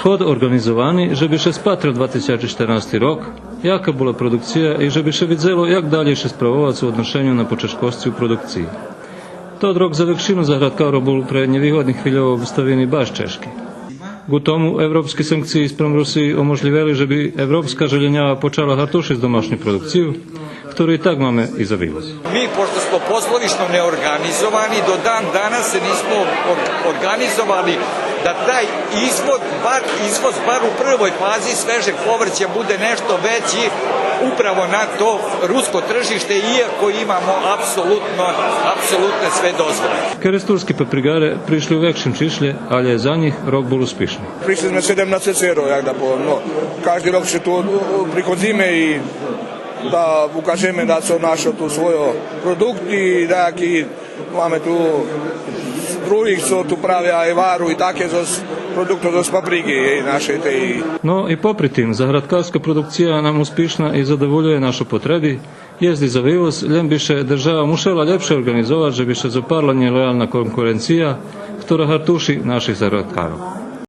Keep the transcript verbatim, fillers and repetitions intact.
Сход орґанизовани же би ше спатрел два тисячи штернасти рок, яка була продукция и же би ше видзело як далєй ше справовац у одношеню на почежкосци у продукциї. Тот рок за векшину заградкарох бул пре нєвигодни хвильово обставини баш чежки. Ґу тому, европски санкциї спрам Русиї оможлївели же би европска желєнява почала гартушиц домашню продукцию, хтору и так маме и за вивоз. Mi, pošto smo poslovično neorganizovani, do dan danas se nismo or-, organizovali da taj izvoz, bar izvoz, bar u prvoj fazi svežeg povrća bude nešto veći upravo na to rusko tržište, iako imamo apsolutno, apsolutne sve dozvole. Керестурски паприґаре пришли у векшим чишлє, алє за нїх рок бул успишни. Пришли зме седемнац церо, як да повем, но, кажди рок ше ту, о, о, приходзиме и да укажеме да цо нашо ту свойо продукти, даяки маме ту других цо ту правя и вару и таке зоз продуктох зоз паприґи, ей, нашей тей. Но и попри тим, заградкарска продукция нам успишна и задоволює нашо потреби, єст и за вивоз, лєм би ше держава мушела лєпше орґанизовац же би ше зопарла нєлоялна конкуренция, хтора гартуши наших заградкарох.